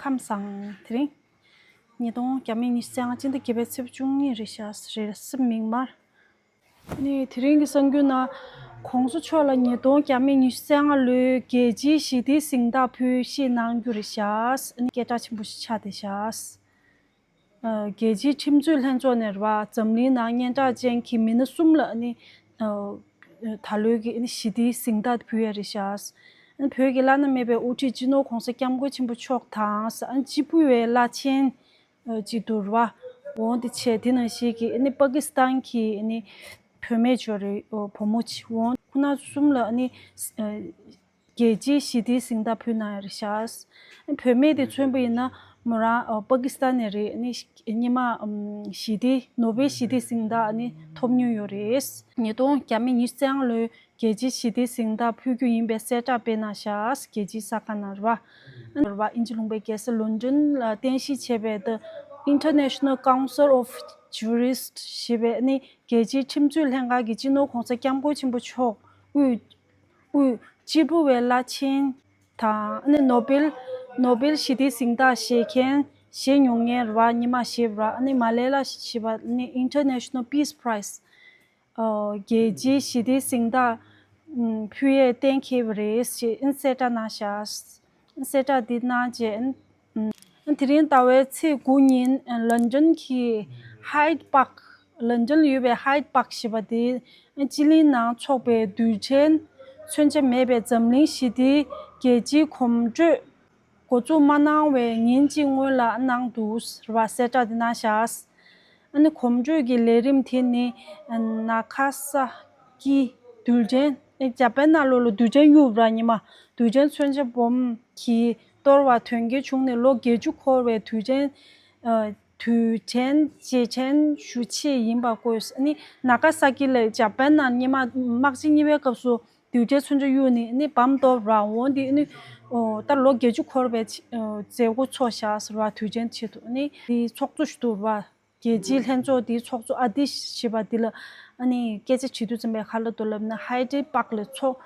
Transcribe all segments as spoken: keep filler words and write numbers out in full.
ཁམས་བཟང་། དེ་རིང་ཉིས་སྟོང་བརྒྱ་མེད་ཉི་ཤུ་རྩ་ལྔ་སྤྱི་ཟླ་བརྒྱད་པའི་ཚེས་པ་བཅུ་གཉིས་རེད་ཤག་རེས་གཟའ་མིག་དམར། ནི་དེ་རིང་གི་གསར་འགྱུར་ནང་། གོང་ས་མཆོག་ལ་ཉིས་སྟོང་བརྒྱ་མེད་ཉི་ཤུ་རྩ་ལྔ་ལོའི་རྒྱལ་སྤྱིའི་ཞི་བདེའི་གཟེངས་རྟགས་ཕུལ་བཞེས་གནང་རྒྱུ་རེད་ཤག་ཨ་ནི་སྐད་གྲགས་ཆེན་པོ་ཞིག་ཆགས་བསྡད་ཤག་ཨ། རྒྱལ་སྤྱིའི་ཁྲིམས་རྩོད་ལྷན་ཚོགས་ནས་རེད་པ། འཛམ་གླིང་ནང་སྙན་གྲགས་ཅན་གྱི་མི་སྣ་གསུམ་ལ་ནི། ཨ། ད་ལོའི་གི་ནི་ཞི་བདེའི་གཟེངས་རྟགས་ཕུལ་ཡ་རེད་ཤག་ཨ་ནི་བོད་ཀྱི་བླ་ན་མེད་པའི་དབུ་ཁྲིད་སྤྱི་ནོར་༧གོང་ས་༧སྐྱབས་མགོན་ཆེན་པོ་མཆོག་དང་། ཨ་ནི་སྤྱི་ཕུད་པའི་བླ་ཆེན། ཨ། ཅིག་འདུག་རེད་པ། འོང་དེ་བྱས། དེ་ནང་བཞིན་གྱི་ནི་པ་ཀི་སི་ཐན་གྱི་ནི་བུད་མེད་ཅིག་ཡོད་རེད། ཨོ། བུ་མོ་ཅིག་འོང་ཁོང་རྣམ་གསུམ་ལ་ནི། ཨ། རྒྱལ་སྤྱིའི་ཞི་བདེའི་གཟེངས་རྟགས་ཕུལ་གནང་ཡ་རེད་ཤག་ཨ་ནི་བུད་མེད་དེ་མཚོན་པ་ཡིན་ན་མོ་རང་། ཨ། པ་ཀི་སི་ཐན་ནས་རེད། ནི་སྔོན་མ། ཨམ། ཞི་བདེ། ནོ་བེལ་ཞི་བདེའི་གཟེངས་རྟགས་ནི་ཐོབ་མྱོང་ཡོད་རེད། ཉིས་སྟོང་བརྒྱ་མེད་ཉི་ཤུ་རྩ་ལྔ་ལོའི་རྒྱལ་སྤྱིའི་ཞི་བདེའི་གཟེངས་རྟགས་ཕུལ་རྒྱུ་ཡིན་པའི་གསལ་བསྒྲགས་སྤེལ་གནང་ཤག་རྒྱལ་སྤྱིའི་གསར་ཁང་ནང་རེད་པ། རེད་པ། དབྱིན་ཇི་ལུང་པའི་རྒྱལ་ས་ལོན་ཌོན་ལ་རྟེན་གཞི་བྱས་པའི་The International Council of Jurists ཞེས་པའི་ནི་རྒྱལ་སྤྱིའི་ཁྲིམས་རྩོད་ལྷན་ཁང་གིས་སྤྱི་ནོར་༧གོང་ས་༧སྐྱབས་མགོན་ཆེན་པོ་མཆོག་དབུས། དབུས། སྤྱི་ཕུད་པའི་བླ་ཆེན་དང་། ཨ་ནི་ནོ་བེལ། ནོ་བེལ་ཞི་བདེའི་གཟེངས་རྟགས་བཞེས་མཁན། བཞེས་མྱོང་མཁན་རེད་པ། སྔོན་མ་བཞེས་པ་རེད་པ། ཨ་ནི་མ་ལེ་ལ་ཞེས་པ་ནི་International Peace Prize ཨ། རྒྱལ་སྤྱིའི་ཞི་བདེའི་གཟེངས་རྟགས། ཨམ། ཕུལ་ཡས་གཏན་འཁེལ་བ་རེད་ཅེས་གསལ་བསྒྲགས་གནང་ཤག་གསལ་བསྒྲགས་འདི་གནང་རྗེས། ཨམ། དེ་རིང་ཟླ་བའི་ཚེས་དགུ་ཉིན་ལོན་ཌོན་གྱི་Hyde Park ལོན་ཌོན་ལ་ཡོད་པའི་Hyde Park ཞེས་པ་དེ་སྤྱི་གླིང་ནང་འཚོགས་པའི་རྡུལ་ཕྲན་མཚོན་ཆ་མེད་པའི་འཛམ་གླིང་ཞི་བདེའི་རྒྱལ་སྤྱིའི་གོམ་བགྲོད་འགོ་འཛུགས་མ་གནང་བའི་ཉིན་གཅིག་སྔོན་ལ་གནང་འདུག་ཟེར་བ་གསལ་བསྒྲགས་དེ་གནང་ཤག་ཨ་ནི་གོམ་བགྲོད་ཀྱི་ལས་རིམ་དེ་ནི་ནཱ་ཀ་ས་ཀི་རྡུལ་ཕྲན། ཨེ། ཇ་པན་ནང་ལོགས་ལ་རྡུལ་ཕྲན་གཡུགས་པ་རེད་པ། སྔོན་མ་རྡུལ་ཕྲན་མཚོན་ཆ་སྦོམ་གྱིས་གཏོར་བ་དོན་རྐྱེན་བྱུང་ནས་ལོ་བརྒྱད་ཅུ་འཁོར་བའི་རྡུལ་ཕྲན། ཨ། རྡུལ་ཕྲན་རྗེས་དྲན་ཞུ་ཆེད་ཡིན་པ་བཀོད། ཨ་ནི་ནཱ་ཀ་ས་ཀི་ལ་ཇ་པན་ནང་སྔོན་མ་དམག་ཆེན་གཉིས་པའི་སྐབས་སུ་རྡུལ་ཕྲན་མཚོན་ཆ་གཡུགས་ནས་ནི་བམ་གཏོར་བ། འོང་དེ་ནི། ཨོ། ད་ལོ་བརྒྱད་ཅུ་འཁོར་བའི་མཛད་སྒོ་ཚོགས་ཤག་ཟེར་བ། རྡུལ་ཕྲན་ཆེད་དུ་ནི་དེའི་ཚོགས་གཙོ་ཞིག་འདུག་པ། རྒྱལ་སྤྱིའི་ལྷན་ཚོགས་དེའི་ཚོགས་གཙོ་ཨ་ཏི་ཤི་ཞེས་པ་འདི་ལ་ཨ་ནི་སྐད་ཆ་དྲིས་དུས་ཙམ་པའི་ཁ་ལ་དུ་ལབ་ན། Hyde Park ལ་འཚོགས།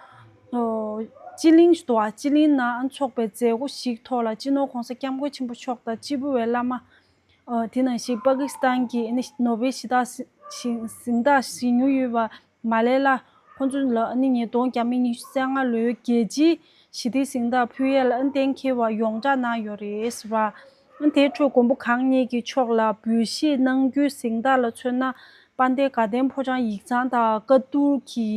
ཨོ། སྤྱི་གླིང་ཞིག་འདུག་པ། སྤྱི་གླིང་ནང་འཚོགས་པའི་མཛད་སྒོ་ཞིག་ཐོག་ལ་སྤྱི་ནོར་༧གོང་ས་༧སྐྱབས་མགོན་ཆེན་པོ་མཆོག་དང་སྤྱི་ཕུད་པའི་བླ་མ། ཨ། དེ་ནང་བཞིན་པ་ཀི་སི་ཐན་གྱི་ནི་ནོ་བེལ་ཞི་བདེའི་གཟེངས་རྟགས་བཞེས་མྱོང་ཡོད་པ་མ་ལེ་ལ། ཁོང་ཚོ་ལ་ནི་ཉིས་སྟོང་བརྒྱ་མེད་ཉི་ཤུ་རྩ་ལྔ་ལོའི་རྒྱལ་སྤྱིའི་ཞི་བདེའི་གཟེངས་རྟགས་ཕུལ་ཡས་ལ་གཏན་འཁེལ་བ་ཡོངས་གྲགས་གནང་ཡོད་རེད་ཟེར་བ། དེའི་ཁྲོད་མགོན་པོ་གང་ཉིད་ཀྱི་ཕྱོགས་ལ་འབུལ་བཞེས་གནང་རྒྱུའི་གཟེངས་རྟགས་ལ་མཚོན་ན། དཔལ་ལྡན་དགའ་ལྡན་ཕོ་བྲང་ཡིག་ཚང་དང་བཀའ་བསྡུར་གྱི་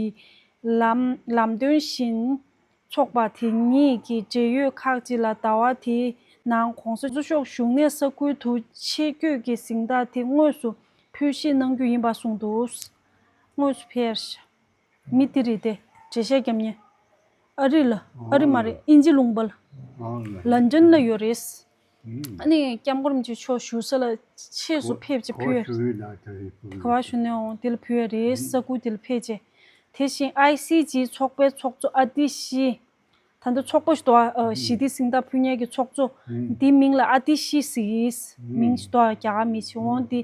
ལམ་ལམ་སྟོན་བཞིན། ཚོགས་པ་དེ་གཉིས་ཀྱི་འབྲེལ་ཡོད་ཁག་ཅིག་ལ་ཟླ་བ་དེའི་ནང་གོང་ས་མཆོག་བཞུགས་གནས་ས་ཁུལ་དུ་ཆེད་བསྐྱོད་ཀྱི་གཟེངས་རྟགས་དེ་དངོས་སུ་ཕུལ་བཞེས་གནང་རྒྱུ་ཡིན་པ་གསུངས་འདུག་དངོས་སུ་ཕེབས། མི་དེ་རེད་དེ། འགྲེལ་བཤད་རྒྱབ་མཁན། ཨ་རི་ལ། ཨ་རི་མ་རེད། དབྱིན་ཇི་ལུང་པ་ལ། ཨ་ལ། ལན་ཌོན་ལ་ཡོད་རེད། ཨ་ནི་སྐྱབས་མགོན་རིན་པོ་ཆེ་མཆོག་བཞུགས་ས་ལ་ཆེད་དུ་ཕེབས་ཅིག་ཕུལ་ཡོད། ག་པར་བཞུགས་ནས་འོང་དེ་ལ་ཕུལ་ཡོད་རེད། ས་ཁུལ་དེ་ལ་ཕེབས་རྗེས། དེ་བཞིན་ཨའི་སི་ཇི་ཚོགས་པའི་ཚོགས་གཙོ་ཨ་ཏི་ཤི། ད་ལྟ་ཚོགས་པ་ཞིག་འདུག་ཨ། ཞི་བདེའི་གཟེངས་རྟགས་ཕུལ་མཁན་གྱི་ཚོགས་གཙོ། འདིའི་མིང་ལ་ཨ་ཏི་ཤི་ཟེར། མིང་ཞིག་འདུག་ཨ། རྒྱ་གར་མི་ཞིག་འོང་དེ།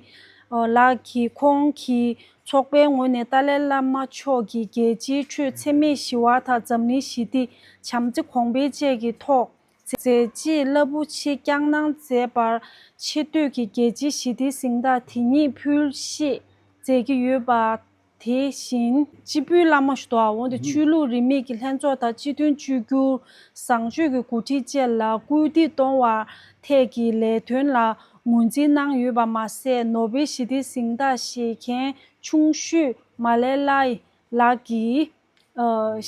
ལགས་ཀྱིས་ཁོང་གིས་ཚོགས་པའི་ངོས་ནས་ཏཱ་ལའི་བླ་མ་མཆོག་གིས་རྒྱལ་སྤྱིའི་ཁྲོད་འཚེ་མེད་ཞི་བ་དང་འཛམ་གླིང་ཞི་བདེ། བྱམས་བརྩེ་གོང་འཕེལ་བཅས་ཀྱི་ཐོག་མཛད་རྗེས་རླབས་པོ་ཆེ་བསྐྱངས་གནང་མཛད་པར་ཆེ་བསྟོད་ཀྱི་རྒྱལ་སྤྱིའི་ཞི་བདེའི་གཟེངས་རྟགས་དེ་ཉིད་ཕུལ་བཞེས་མཛད་ཀྱི་ཡོད་པ། དེ་བཞིན་སྤྱི་ཕུད་བླ་མ་ཞིག་འདུག་ཨ། འོང་དེ་ཆོས་ལུགས་རིས་མེད་ཀྱི་ལྷན་ཚོགས་དང་སྤྱི་མཐུན་བཅོས་བསྒྱུར། བཟང་སྤྱོད་ཀྱི་འགོ་ཁྲིད་བཅས་ལ་སྐུལ་འདེད་གཏོང་བ་ཐད་ཀྱི་ལས་དོན་ལ་ངོས་འཛིན་གནང་ཡོད་པ་མ་ཟད། ནོ་བེལ་ཞི་བདེའི་གཟེངས་རྟགས་བཞེས་མཁན་ཆུང་ཤོས་མ་ལེ་ལ་ལགས་ཀྱིས། ཨ།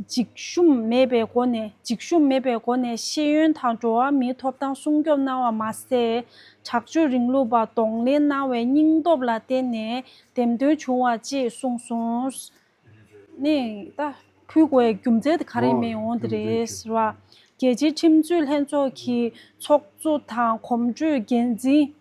འཇིགས་ཞུམ་མེད་པའི་སྒོ་ནས། འཇིགས་ཞུམ་མེད་པའི་སྒོ་ནས་ཤེས་ཡོན་དང་འགྲོ་བ་མིའི་ཐོབ་ཐང་སྲུང་སྐྱོབ་གནང་བ་མ་ཟད། དྲག་སྤྱོད་རིང་ལུགས་པ་གདོང་ལེན་གནང་བའི་སྙིང་སྟོབས་ལ་བརྟེན་ནས་འདེམས་ཐོན་བྱུང་བ་ཅེས་གསུངས་སོང་། ནས་ད་ཕུལ་དགོས་རྒྱུ་མཚན་དེ་ག་རེ་མེད་འོང་དེ་རེད་ཟེར་བ། རྒྱལ་སྤྱིའི་ཁྲིམས་རྩོད་ལྷན་ཚོགས་ཀྱི་ཚོགས་གཙོ་དང་གོམ་བགྲོད་འགན་འཛིན།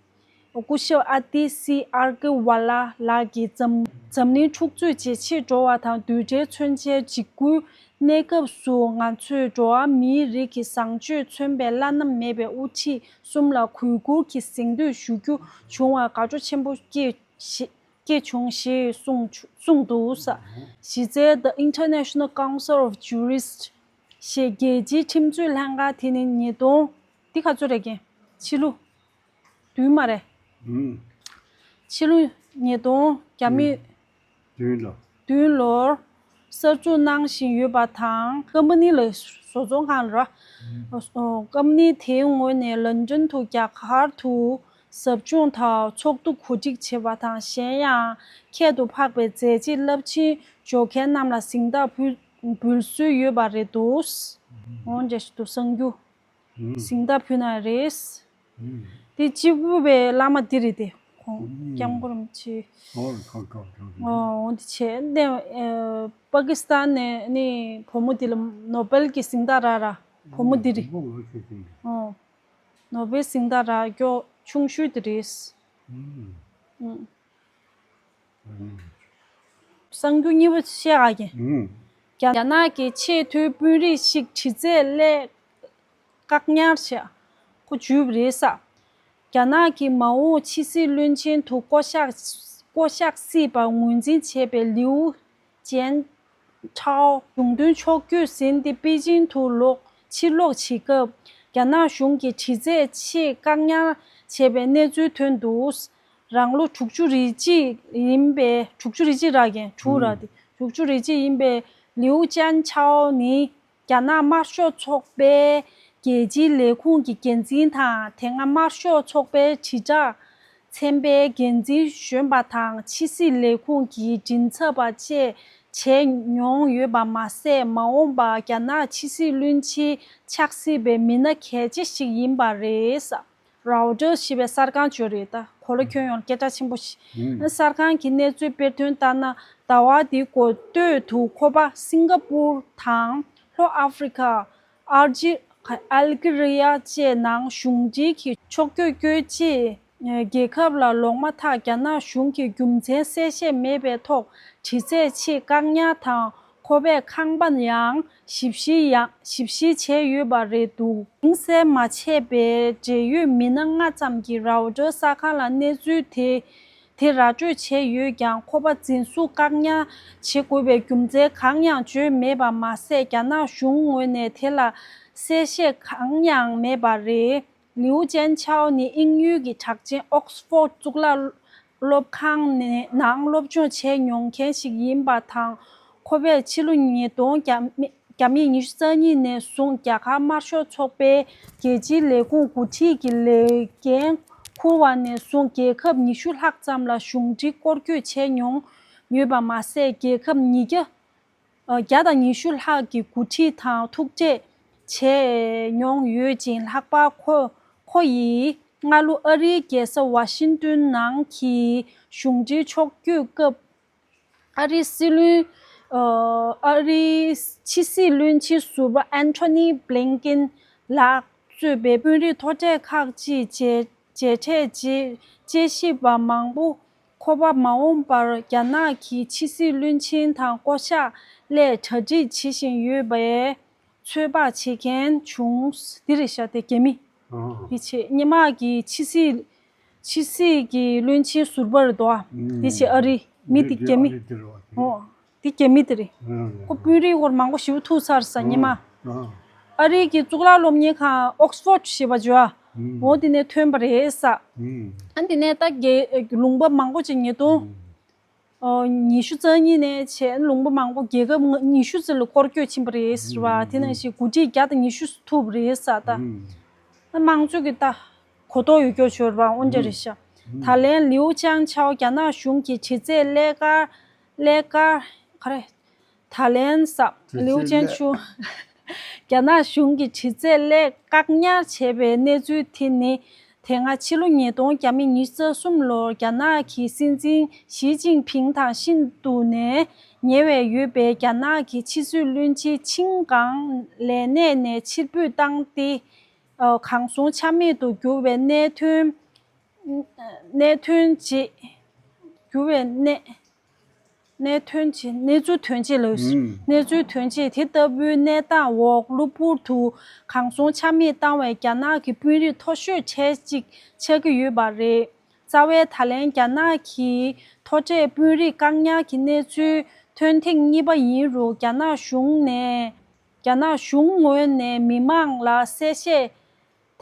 སྐུ་ཞབས་ཨ་ཏི་སི་ཨར་ཀི་ཝ་ལ་ལགས་ཀྱིས་འཛམ་འཛམ་གླིང་འཁྲུག་རྩོད་ཇེ་ཆེར་འགྲོ་བ་དང་རྡུལ་ཕྲན་མཚོན་ཆའི་འཇིགས་སྐུལ་གནས་སྐབས་སུ་ང་ཚོས་འགྲོ་བ་མིའི་རིགས་ཀྱི་བཟང་སྤྱོད་མཚོན་པའི་བླ་ན་མེད་པའི་དབུ་ཁྲིད་གསུམ་ལ་གུས་བཀུར་གྱི་གཟེངས་བསྟོད་ཞུ་རྒྱུ་བྱུང་བར་དགའ་སྤྲོ་ཆེན་པོ་སྐྱེས་ཞེས་སྐྱེས་བྱུང་ཞེས་གསུངས་གསུངས་འདུག་གཞི་རྩའི་The International Council of Jurists ཞེས་རྒྱལ་སྤྱིའི་ཁྲིམས་རྩོད་ལྷན་ཁང་དེ་ནི་ཉིས་སྟོང་། འདི་ག་ཚོད་རེད་ཀྱེ། ཕྱི་ལོ། བདུན་མ་རེད། ཕྱི་ལོ་ཉིས་སྟོང་བརྒྱ་མེད་བདུན་ལོར་གསར་འཛུགས་གནང་བཞིན་ཡོད་པ་དང་། ཀམ་པ་ནི་ལ་བཟོ་ཚོང་ཁང་ལ། ཀམ་པ་ནི་དེའི་ངོས་ནས་ལན་ཀྲན་དུ་རྒྱ་གར་དུ་ཟབ་སྦྱོང་དང་ཚོགས་འདུ་གོ་སྒྲིག་བྱས་པ་དང་། གཞན་ཡང་ཁྱད་དུ་འཕགས་པའི་མཛད་རྗེས་རླབས་ཆེན་འཇོག་མཁན་རྣམས་ལ་གཟེངས་རྟགས་འབུལ་འབུལ་སྲོལ་ཡོད་པ་རེད་འདུག་འོ་འདྲ་ཞིག་འདུག་གསར་འགྱུར། གཟེངས་རྟགས་ཕུལ་གནང་རེད། དེ་གཅིག་པུ་བའི་བླ་མ་འདི་རེད་དེ། ཁོང་སྐྱབས་མགོན་རིན་པོ་ཆེ། ཨོ་འདི་བྱས་ནས་པ་ཀི་སི་ཐན་ནས་ནི་བུ་མོ་འདི་ལ་ནོ་བེལ་གྱི་གཟེངས་རྟགས་རག་ར། བུ་མོ་འདི་རེད། ཨོ་ནོ་བེལ་གཟེངས་རྟགས་རག་མགྱོགས་ཆུང་ཤོས་དེ་རེད། གསར་འགྱུར་གཉིས་པ་བཤད་ག་གི། རྒྱ་ནག་གི་ཆེས་མཐོའི་དཔོན་རིགས་ཤིག་དྲི་རྩད་སླད་བཀག་ཉར་བྱས། ཁོ་འཇུས་པ་རེད་ས། རྒྱ་ནག་གི་མ་འོངས་ཕྱི་སྲིད་བློན་ཆེན་དུ་བསྐོ་གཞག་བསྐོ་གཞག་སྲིད་པར་ངོས་འཛིན་བྱས་པའི་ལིའུ་ཅན་ཁྲའོ་གཞུང་དོན་ཕྱོགས་བསྐྱོད་ཟིན་ཏེ་པེ་ཅིང་དུ་ལོག་ཕྱིར་ལོག་བྱེད་སྐབས། རྒྱ་ནག་གཞུང་གིས་དྲི་རྩད་ཆེད་བཀག་ཉར་བྱས་པའི་གནས་ཚུལ་ཐོན་འདུག་རང་ལོ་དྲུག་ཅུ་རེ་གཅིག་ཡིན་པའི། དྲུག་ཅུ་རེ་གཅིག་རག་གན་དྲུག་རག་སྟེ། དྲུག་ཅུ་རེ་གཅིག་ཡིན་པའི་ལིའུ་ཅན་ཆའོ་ནི་རྒྱ་ནག་དམར་ཤོག་ཚོགས་པའི་རྒྱལ་སྤྱིའི་ལས་ཁུངས་ཀྱི་འགན་འཛིན་དང་། དེ་སྔ་དམར་ཤོག་ཚོགས་པའི་དྲིལ་བསྒྲགས་ཚན་པའི་འགན་འཛིན་གཞོན་པ་དང་། ཕྱི་སྲིད་ལས་ཁུངས་ཀྱི་མགྲིན་ཚབ་པ་བཅས་བྱས་མྱོང་ཡོད་པ་མ་ཟད། མ་འོངས་པར་རྒྱ་ནག་ཕྱི་སྲིད་བློན་ཆེན་ཆགས་སྲིད་པའི་མི་སྣ་གལ་ཆེ་ཞིག་ཡིན་པ་རེད། རའོ་ཊར་ཞེས་པའི་གསར་ཁང་ཅིག་ཡོད་རེད། ད་གོ་ལ་ཁྱོན་ཡོངས་ལ་སྐད་གྲགས་ཆེན་པོ་ཞིག་གསར་ཁང་གི་གནས་ཚུལ་སྤེལ་དོན་ལྟར་ན། ཟླ་བ་འདིའི་འགོ་སྟོད་དུ་ཁོ་པ་སིང་ག་པུར་དང་ལྷོ་ཨ་ཧྥེ་རི་ཁ། ཨལ་ཇི། ཨལ་ཇི་རི་ཡ་བཅས་ནང་གཞུང་འབྲེལ་གྱི་ཕྱོགས་བསྐྱོད་བསྐྱོད་ཆེད། རྒྱལ་ཁབ་ལ་ལོག་མ་ཐག་རྒྱ་ནག་གཞུང་གིས་རྒྱུ་མཚན་གསལ་བཤད་མེད་པའི་ཐོག་དྲི་རྩད་ཆེད་བཀག་ཉར་དང་། ཁོ་པའི་ཁང་པ་ཡང་ཞིབ་བཤེར་ཡང་ཞིབ་བཤེར་བྱས་ཡོད་པ་རེད་འདུག་མིང་གསལ་མ་བྱས་པའི་འབྲེལ་ཡོད་མི་སྣ་ལྔ་ཙམ་གྱིས་རའོ་ཊར་གསར་ཁང་ལ་གནས་ཚུལ་དེ་དེ་ར་སྤྲོད་བྱས་ཡོད་ཀྱང་། ཁོ་པ་འཛིན་བཟུང་བཀག་ཉར་བྱེད་དགོས་པའི་རྒྱུ་མཚན་གང་ཡང་བརྗོད་མེད་པ་མ་ཟད། རྒྱ་ནག་གཞུང་ངོས་ནས་དེ་ལ་གསལ་བཤད་གང་ཡང་མེད་པ་རེད། ལིའུ་ཅན་ཆའོ་ནི་དབྱིན་ཡུལ་གྱི་གྲགས་ཅན་ཨོག་སི་ཕོར་གཙུག་ལག་སློབ་ཁང་ནས་ནང་སློབ་སྦྱོང་བྱས་མྱོང་མཁན་ཞིག་ཡིན་པ་དང་། ཁོ་པས་ཕྱི་ལོ་ཉིས་སྟོང་བརྒྱ་མེད་ཉི་ཤུ་རྩ་གཉིས་ནས་བཟུང་རྒྱ་གར་དམར་ཤོག་ཚོགས་པའི་རྒྱལ་སྤྱིའི་ལས་ཁུངས་འགོ་ཁྲིད་ཀྱི་ལས་འགན་འཁུར་བ་ནས་བཟུང་རྒྱལ་ཁབ་ཉི་ཤུ་ལྷག་ཙམ་ལ་གཞུང་འབྲེལ་སྐོར་སྐྱོད་བྱས་མྱོང་ཡོད་པ་མ་ཟད། རྒྱལ་ཁབ་ཉིས་བརྒྱ། བརྒྱ་དང་ཉི་ཤུ་ལྷག་གི་འགོ་ཁྲིད་དང་ཐུག་འཕྲད་བྱས་མྱོང་ཡོད་ཅིང་། ལྷག་པར་ཁོ་ཁོ་ཡིས་སྔ་ལོ་ཨ་རིའི་རྒྱལ་ས་ཝ་ཤིང་ཏོན་ནང་གི་གཞུང་འབྲེལ་ཕྱོགས་བསྐྱོད་སྐབས། ཨ་རིའི་སྲིད་བློན། ཨ་རིའི་ཕྱི་སྲིད་བློན་ཆེན་ཟུར་པ་ཨན་ཐོ་ནི་བྷི་ལིན་ཀིན་ལགས་གཙོས་པའི་དཔོན་རིགས་མཐོ་གྲས་ཁག་ཅིག་མཇལ་མཇལ་འཕྲད་རྗེས། དཔྱད་ཞིབ་པ་མང་པོ། ཁོ་པ་མ་འོངས་པར་རྒྱ་ནག་གི་ཕྱི་སྲིད་བློན་ཆེན་དང་བསྐོ་གཞག་སླད་གྲ་སྒྲིག་བྱེད་བཞིན་ཡོད་པའི་ཚོད་དཔག་བྱེད་མཁན་བྱུང་། འདི་རེད་ཤག་དེ་རྒྱ་མི། ཨོ། འདི་བྱས་སྔོན་མ་གི་ཕྱི་སྲིད། ཕྱི་སྲིད་ཀྱི་བློན་ཆེན་ཟུར་པ་རེད་དོ། འདི་བྱས་ཨ་རི་མི་དེ་རྒྱ་མི། ཨོ། འདི་རྒྱ་མི་དེ་རེད། ཁོ་དཔོན་རིགས་སྐོར་མང་པོ་ཞེ་པོ་ཐུག་ཚར་ས་སྔོན་མ། ཨ་རི་གི་གཙུག་ལག་སློབ་གཉེར་ཁང་ཨོག་སི་ཕོར་ཌི་ཞེས་པ་བརྗོད། འོ་དེ་ནས་ཐོན་པ་རེད་ས། ཨ་དེ་ནས་ད་རྒྱལ་ལུང་པ་མང་པོ་ཅིག་ཉིས་སྟོང་ཉི་ཤུ་རྩ་གཉིས་ནས་བྱས་ལུང་པ་མང་པོ་རྒྱལ་ཁབ་ཉི་ཤུ་ཙམ་ལ་སྐོར་སྐྱོད་ཕྱིན་པ་རེད་ཟེར་བ། དེ་ནང་བཞིན་འགོ་ཁྲིད་བརྒྱ་དང་ཉི་ཤུ་ཐུག་པ་རེད་ས། ད་དམངས་གཙོ་གི་ད་གོ་རྟོགས་ཡོད་སྐྱོ་ཤོར་བ་འོན་ཀྱང་རེད་ཤག་ད་ལན་ལིའུ་ཅན་ཆའོ་རྒྱ་ནག་གཞུང་གི་དྲི་རྩད་ལས་ཀར་ལས་ཀར་ག་རེ། ད་ལན་ས་ལིའུ་ཅན་ཆུ། རྒྱ་ནག་གཞུང་གིས་དྲི་རྩད་སླད་བཀག་ཉར་བྱས་པའི་གནས་ཚུལ་དེ་ནི། དེ་སྔ་ཕྱི་ལོ་ཉིས་སྟོང་ཉི་ཤུ་རྩ་གསུམ་ལོར་རྒྱ་ནག་གི་སྲིད་འཛིན་ཞི་ཅིན་ཕིང་དང་ཤིན་ཏུ་ནས་ཉེ་བར་ཡོད་པའི་རྒྱ་ནག་གི་ཕྱི་སྲིད་བློན་ཆེན་ཆིན་ཀང་ལས་གནས་ནས་ཕྱིར་འབུད་བཏང་སྟེ། གང་བྱུང་ཆ་མེད་དུ་གྱུར་བའི་གནད་དོན། གནད་དོན་ཅིག་གྱུར་བའི་གནད། གནད་དོན་ཆེ། གནས་ཚུལ་ཐོན་རྗེས་ལ། གནས་ཚུལ་ཐོན་རྗེས་དེ་ལྟ་བུའི་གནས་སྟངས་འོག་གློ་བུར་དུ་གང་བྱུང་ཆ་མེད་བཏང་བའི་རྒྱ་ནག་གི་དཔོན་རིགས་མཐོ་ཤོས་གྲས་གཅིག་ཆགས་ཀྱི་ཡོད་པ་རེད། རྩ་བའི་ད་ལན་རྒྱ་ནག་གི་མཐོ་གྲས་དཔོན་རིགས་བཀག་ཉར་གྱི་གནས་ཚུལ་ཐོན་ཐེངས་གཉིས་པ་ཡིན་རུང་། རྒྱ་ནག་གཞུང་ནས། རྒྱ་ནག་གཞུང་ངོས་ནས་མི་མང་ལ་གསལ་བཤད།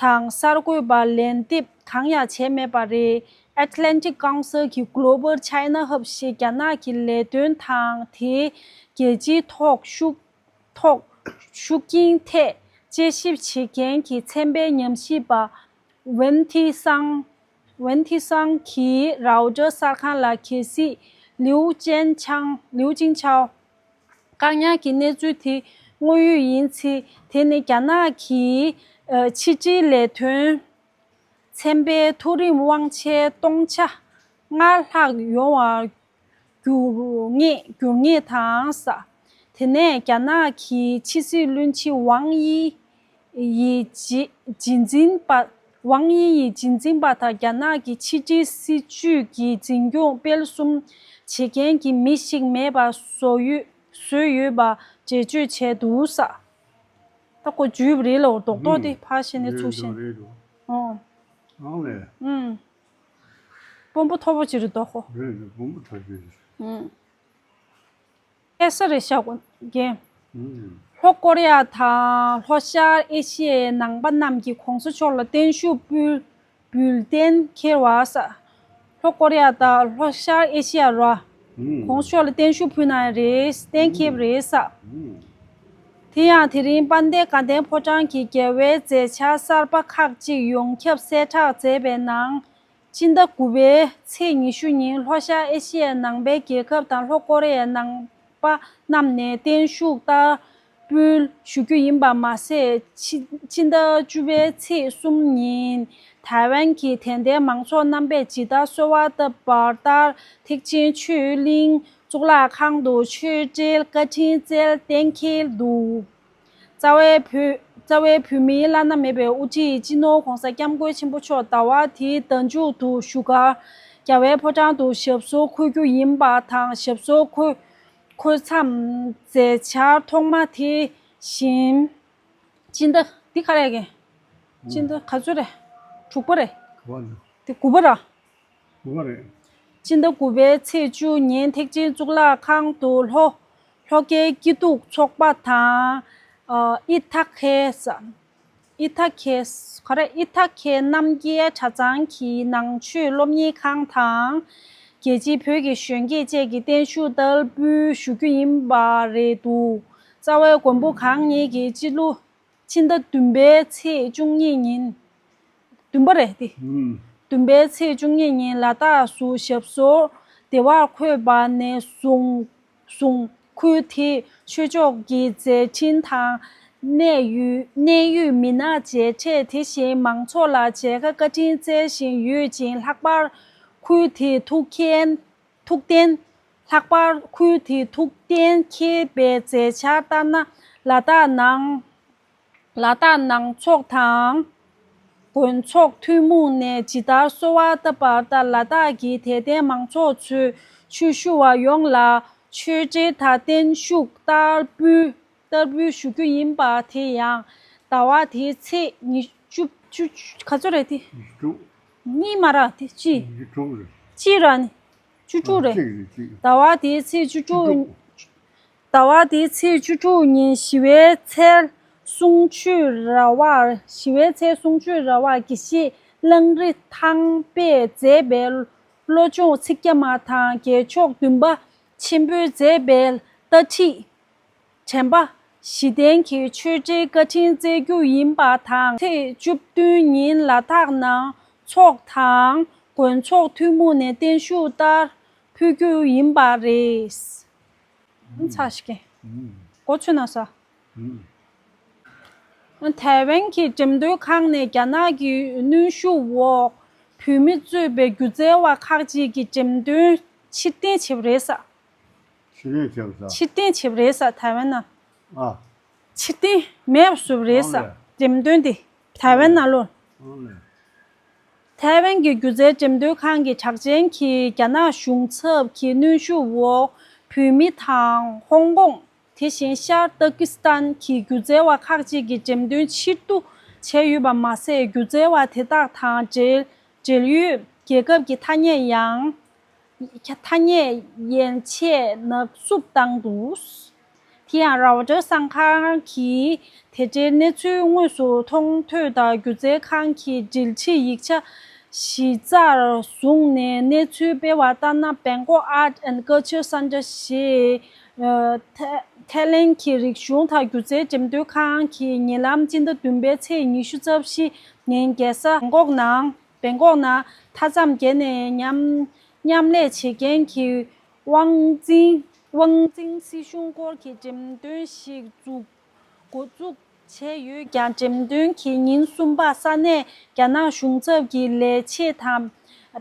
དང་གསར་འགོད་པ་ལན་འདེབས་གང་ཡང་བྱས་མེད་པ་རེད། Atlantic Council གྱི་Global China Hub ཞེས་རྒྱ་ནག་གི་ལས་དོན་དང་དེའི་རྒྱལ་སྤྱིའི་ཐོག་ཤུགས་ཐོག་ཤུགས་རྐྱེན་ཐད་དཔྱད་ཞིབ་བྱེད་མཁན་གྱི་ཚན་པའི་ཉམས་ཞིབ་པ་ཝེན་ཐི་སང་། ཝེན་ཐི་སང་གིས་Reuters གསར་ཁང་ལ་གལ་སྲིད་ལིའུ་ཅན་ཆང་ལིའུ་ཅིན་ཆའོ་བཀག་ཉར་གྱི་གནས་ཚུལ་དེ་དངོས་ཡོད་ཡིན་ཚེ། དེ་ནི་རྒྱ་ནག་གི་ཨ་ཕྱི་དྲིལ་ལས་དོན་ཚན་པའི་མཐོ་རིམ་དབང་ཆའི་སྟོང་ཆ་ལྔ་ལྷག་ཡོང་བར་འགྱུར་ངེས་འགྱུར་ངེས་དང་ས། དེ་ནས་རྒྱ་ནག་གི་ཕྱི་སྲིད་བློན་ཆེན་ཝང་དབྱི་ཡི་རྗེས་རྗེས་འཛིན་པ། ཝང་དབྱི་ཡི་རྗེས་འཛིན་པ་དང་རྒྱ་ནག་གི་ཕྱི་དྲིལ་སྲིད་ཇུས་ཀྱི་འཛིན་སྐྱོང་སྤེལ་གསུམ་བྱེད་མཁན་གྱི་མི་ཞིག་མེད་པ་བཟོ་ཡོད་བཟོས་ཡོད་པ་འགྲེལ་བརྗོད་བྱས་འདུག་ས། ད་ཁོ་འཇུས་པ་རེད་ལ། རྡོག་རྡོག་དེ་ཕར་བཤད་ནས་ཚུར་བཤད། རེད་འདུག་ཨོ། ཨང་ལས། ཨུམ། དཔོན་པོ་མཐོ་པོ་ཅིག་རེད་འདུག་ཁོ། རེད་རེད། དཔོན་པོ་མཐོ་ཅིག་རེད། ཨུམ། ཨེ་ས་རེད་ཤག་གོ་རྒན། ཨུམ། ལྷོ་ཀོ་རི་ཡ་དང་ལྷོ་ཤར་ཨེ་ཤི་ཡའི་ནང་པ་རྣམས་ཀྱིས་གོང་ས་མཆོག་ལ་བརྟན་བཞུགས་ཕུལ་འབུལ་གཏན་འཁེལ་བ་ས། ལྷོ་ཀོ་རི་ཡ་དང་ལྷོ་ཤར་ཨེ་ཤི་ཡ་ར། ཨུམ། གོང་ས་མཆོག་ལ་བརྟན་བཞུགས་ཕུལ་གནང་ཡ་རེད། གཏན་འཁེལ་བ་རེད་ས། ཨུམ། དེ་ཡང་དེ་རིང་དཔལ་ལྡན་དགའ་ལྡན་ཕོ་བྲང་གི་རྒྱལ་བའི་མཛད་འཆར་གསར་པ་ཁག་ཅིག་ཡོངས་ཁྱབ་གསལ་བསྒྲགས་མཛད་པའི་ནང་། སྤྱི་ཟླ་དགུ་པའི་ཚེས་ཉི་ཤུ་ཉིན་ལྷོ་ཤར་ཨེ་ཤི་ཡའི་ནང་པའི་རྒྱལ་ཁབ་དང་ལྷོ་ཀོ་རི་ཡའི་ནང་པ་རྣམས་ནས་བརྟན་བཞུགས་བསྟར་འབུལ་ཞུ་རྒྱུ་ཡིན་པ་མ་ཟད། ཕྱི་ཕྱི་ཟླ་བཅུ་པའི་ཚེས་གསུམ་ཉིན་ཐའེ་ཝན་གྱི་དད་ལྡན་མང་ཚོགས་རྣམ་པས་ཇི་ལྟར་གསོལ་བ་བཏབ་པ་ལྟར་ཐེག་ཆེན་ཆོས་གླིང་གཙུག་ལག་ཁང་དུ་ཆོས་འབྲེལ་བཀའ་དྲིན་སྩལ་གཏན་འཁེལ་འདུག་རྩ་བའི་བོད། རྩ་བའི་བོད་མིའི་བླ་ན་མེད་པའི་དབུ་ཁྲིད་སྤྱི་ནོར་༧གོང་ས་༧སྐྱབས་མགོན་ཆེན་པོ་མཆོག་ཟླ་བ་འདིའི་ཟླ་མཇུག་ཏུ་བཞུགས་སྒར་རྒྱལ་བའི་ཕོ་བྲང་དུ་ཞབས་སོར་འཁོད་རྒྱུ་ཡིན་པ་དང་། ཞབས་སོར་འཁོད་འཁོད་མཚམས་མཛད་འཆར་ཐོག་མ་དེ་བཞིན། སྤྱི་ཟླ་འདི་ག་རེ་རེད། སྤྱི་ཟླ་ག་ཚོད་རེད། དྲུག་པ་རེད། ག་པ་འདི། དེ་དགུ་པ་ར། དགུ་པ་རེད། སྤྱི་ཟླ་དགུ་པའི་ཚེས་བཅུ་ཉིན་ཐེག་ཆེན་གཙུག་ལག་ཁང་དུ་ལྷོ་ལྷོ་ཁའི་སྐྱིད་སྡུག་ཚོགས་པ་དང་། ཨི་ཐ་ཁེ་ས། ཨི་ཐ་ཁེ་ས། ག་རེ། ཨི་ཐ་ཁེ་རྣམ་རྒྱལ་གྲྭ་ཚང་གི་ནང་ཆོས་སློབ་གཉེར་ཁང་དང་། རྒྱལ་སྤྱིའི་བོད་ཀྱི་གཞོན་སྐྱེས་བཅས་ཀྱིས་བརྟན་བཞུགས་བསྟར་འབུལ་ཞུ་རྒྱུ་ཡིན་པ་རེད་འདུག་རྩ་བའི་མགོན་པོ་གང་ཉིད་ཀྱིས་སྤྱི་ལོ། ཕྱི་ཟླ་བདུན་པའི་ཚེས་བཅུ་གཉིས་ཉིན། བདུན་པ་རེད་དེ། ཨུམ། བདུན་པའི་ཚེས་བཅུ་གཉིས་ཉིན་ལ་དྭགས་སུ་ཞབས་སོར་བདེ་བར་འཁོད་པ་ནས་བཟུང་བཟུང་ཁུལ་དེའི་ཆོས་ཕྱོགས་ཀྱི་མཛད་འཕྲིན་དང་གནད་ཡོད་གནད་ཡོད་མི་སྣ་མཇལ་འཕྲད། དེ་བཞིན་མང་ཚོགས་ལ་མཇལ་ཁ་བཀའ་དྲིན་སྩལ་བཞིན་ཡོད་ཅིང་། ལྷག་པར་ཁུལ་དེའི་ཐུགས་འགན། ཐུགས་རྟེན། ལྷག་པར་ཁུལ་དེའི་ཐུགས་རྟེན་འཁྱེར་བའི་མཛད་འཆར་ལྟར་ན། ལ་དྭགས་ནང་། ལ་དྭགས་ནང་ཚོགས་དང་། དགོན་ཚོགས་ཐུན་མོང་ནས་ཇི་ལྟར་གསོལ་བ་བཏབ་པ་ལྟར། ལ་དྭགས་ཀྱི་དད་ལྡན་མང་ཚོགས་ཚོས་ཆོས་ཞུ་བ་ཡོངས་ལ་ཆོས་འབྲེལ་དང་བརྟན་བཞུགས་བསྟར་འབུལ། བསྟར་འབུལ་ཞུ་རྒྱུ་ཡིན་པ་དེ་ཡང་ཟླ་བ་དེའི་ཚེས་ཉི་བཅུ་བཅུ་ག་ཚོད་རེད་དེ། ཉི་ཤུ་དྲུག་གཉིས་མ་ར་དེ་གཅིག་ཉི་ཤུ་དྲུག་རེད། གཅིག་ར་ནི། བཅུ་དྲུག་རེད། གཅིག་རེད་གཅིག་ཟླ་བ་དེའི་ཚེས་བཅུ་དྲུག་བཅུ་དྲུག་ཟླ་བ་དེའི་ཚེས་བཅུ་དྲུག་ཉིན་ཞི་བའི་ཚལ་གསུང་ཆོས་ར་བར། ཞི་བའི་ཚལ་གསུང་ཆོས་ར་བར་དགེ་བཤེས་གླང་རི་ཐང་པས་མཛད་པའི་བློ་སྦྱོང་ཚིག་བརྒྱ་མ་དང་། རྒྱལ་མཆོག་བདུན་པ་ཆེན་པོས་མཛད་པའི་ལྟ་ཁྲིད། དྲན་པ་བཞི་ལྡན་གྱི་ཆོས་འབྲེལ་བཀའ་དྲིན་སྩལ་རྒྱུ་ཡིན་པ་དང་། ཚེས་བཅུ་བདུན་ཉིན་ལ་དྭགས་ནང་ཚོགས་དང་དགོན་ཚོགས་ཐུན་མོང་ནས་བརྟན་བཞུགས་ལྟར་ཕུལ་རྒྱུ་ཡིན་པ་རེད། ཚ་ཞིག་གི། གོ་ཚོད་ན་ས། ཐའེ་ཝན་གྱི་འགྲེམས་སྟོན་ཁང་ནས་རྒྱ་ནག་གི་གནོན་ཤུགས་འོག་བོད་མི་གཙོས་པའི་སྒྱུ་རྩལ་བ་ཁག་ཅིག་གི་འགྲེམས་སྟོན་ཕྱིར་འཐེན་བྱས་པ་རེད་ས། ཕྱིར་འཐེན་བྱས་པ་ས། ཕྱིར་འཐེན་བྱས་པ་རེད་ས་ཐའེ་ཝན་ནང་། ཨ། ཕྱིར་འཐེན་མེད་པ་བཟོས་པ་རེད་ས། ཨང་ལས། འགྲེམས་སྟོན་དེ་ཐའེ་ཝན་ནང་ལོགས། ཨང་ལས། ཐའེ་ཝན་གྱི་སྒྱུ་རྩལ་འགྲེམས་སྟོན་ཁང་གི་གྲགས་ཅན་གྱིས་རྒྱ་ནག་གཞུང་ཚབ་ཀྱི་གནོན་ཤུགས་འོག་བོད་མི་དང་ཧོང་ཀོང་། དེ་བཞིན་ཤར་ཏུར་ཀི་སི་ཐན་གྱི་སྒྱུ་རྩལ་བ་ཁག་ཅིག་གི་འགྲེམས་སྟོན་ཕྱིར་བསྡུ་བྱས་ཡོད་པ་མ་ཟད། སྒྱུ་རྩལ་བ་དེ་དག་དང་འབྲེལ་འབྲེལ་ཡོད་རྒྱལ་ཁབ་ཀྱི་ཐ་སྙད་ཡང་། ཐ་སྙད་ཡན་ཆད་ནག་བསུབ་བཏང་འདུག་དེ་ཡང་རའོ་ཊར་གསར་ཁང་གིས་དེ་འབྲེལ་གནས་ཚུལ་དངོས་སུ་མཐོང་ཐོས་དང་སྒྱུ་རྩལ་ཁང་གི་འགྲེལ་བརྗོད་ཡིག་ཆ་གཞི་རྩར་བཟུང་ནས་གནས་ཚུལ་སྤེལ་བ་ལྟར་ན། བེང་ཀོག་Art and Culture Centre ཞེས་ཐའི་ཐའི་ལེན་གྱི་རིག་གཞུང་དང་སྒྱུ་རྩལ་འགྲེམས་སྟོན་ཁང་གིས་ཉེ་ལམ་སྤྱི་ཟླ་བདུན་པའི་ཚེས་ཉི་ཤུ་རྩ་བཞི་ཉིན་རྒྱལ་ས་བེང་ཀོག་ནང་བེང་ཀོག་ནང་མཐའ་མཚམས་བརྒལ་ནས་མཉམ་མཉམ་ལས་བྱེད་མཁན་གྱི་དབང་འཛིན་དབང་འཛིན་སྲིད་གཞུང་སྐོར་གྱི་འགྲེམས་སྟོན་ཞིག་འཛུགས་འགོ་འཛུགས་བྱས་ཡོད་ཀྱང་། འགྲེམས་སྟོན་གྱི་ཉིན་གསུམ་པར་ས་གནས་རྒྱ་ནག་གཞུང་ཚབ་ཀྱི་ལས་བྱེད་དང་།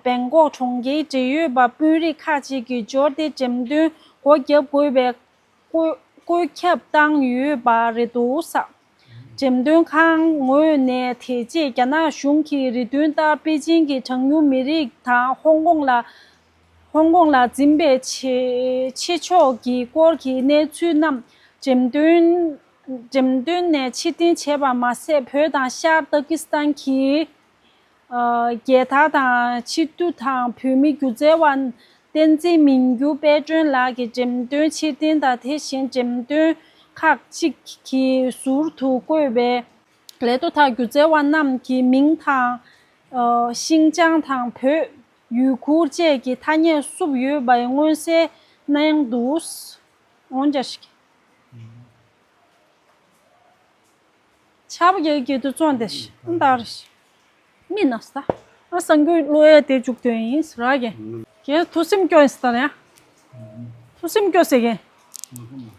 བེང་ཀོག་གྲོང་ཁྱེར་འབྲེལ་ཡོད་པ་དཔོན་རིགས་ཁག་ཅིག་གིས་འབྱོར་ཏེ་འགྲེམས་སྟོན་སྒོ་བརྒྱབ་དགོས་པའི་བཀོད་བཀོད་ཁྱབ་བཏང་ཡོད་པ་རེད་འདུག་ཟེར། འགྲེམས་སྟོན་ཁང་ངོས་ནས་དེ་རྗེས་རྒྱ་ནག་གཞུང་གི་རེ་འདུན་ལྟར་པེ་ཅིང་གི་གྲངས་ཉུང་མི་རིགས་དང་ཧོང་ཀོང་ལ་ཧོང་ཀོང་ལ་འཛིན་པའི་ཆེ་ཆེ་ཕྱོགས་ཀྱི་སྐོར་གྱི་གནས་ཚུལ་རྣམས་འགྲེམས་སྟོན་འགྲེམས་སྟོན་ནས་ཕྱིར་འཐེན་བྱས་པ་མ་ཟད། བོད་དང་ཤར་ཏུར་ཀི་སི་ཐན་གྱི་ཨ་རྒྱལ་དར་དང་། སྤྱི་འཐུས་དང་བོད་མི་སྒྱུ་རྩལ་བ་བསྟན་འཛིན་མི་འགྱུར་དཔལ་སྒྲོན་ལགས་ཀྱི་འགྲེམས་སྟོན་ཕྱིར་འཐེན་དང་། དེ་བཞིན་འགྲེམས་སྟོན་ཁག་ཅིག་གི་ཟུར་དུ་བཀོད་པའི་ལས་ཐོག་མཐའ་སྒྱུ་རྩལ་བ་རྣམས་ཀྱི་མིང་དང་། ཨ་ཤིང་བྱང་དང་བོད་ཡུལ་སྐོར་བཅས་ཀྱི་ཐ་སྙད་བསུབས་ཡོད་པའི་མངོན་གསལ་གནང་འདུག་འོན་ཀྱང་ཞིག་ཆར་པ་རྒྱག་གི་དུས་ཚོད་འདི་ཤི་ཨ་འདར་ཤི་མི་ན་ས་ཨ་སང་གུ་ལོ་ཡ་དེ་བཅུག་དོན་ཡིན་ཟེར་ར་གི་གན་ཐུགས་སེམས་སྐྱོ་ཡིན་ཟེར་ཡ། ཐུགས་སེམས་སྐྱོ་ཟེར་གན།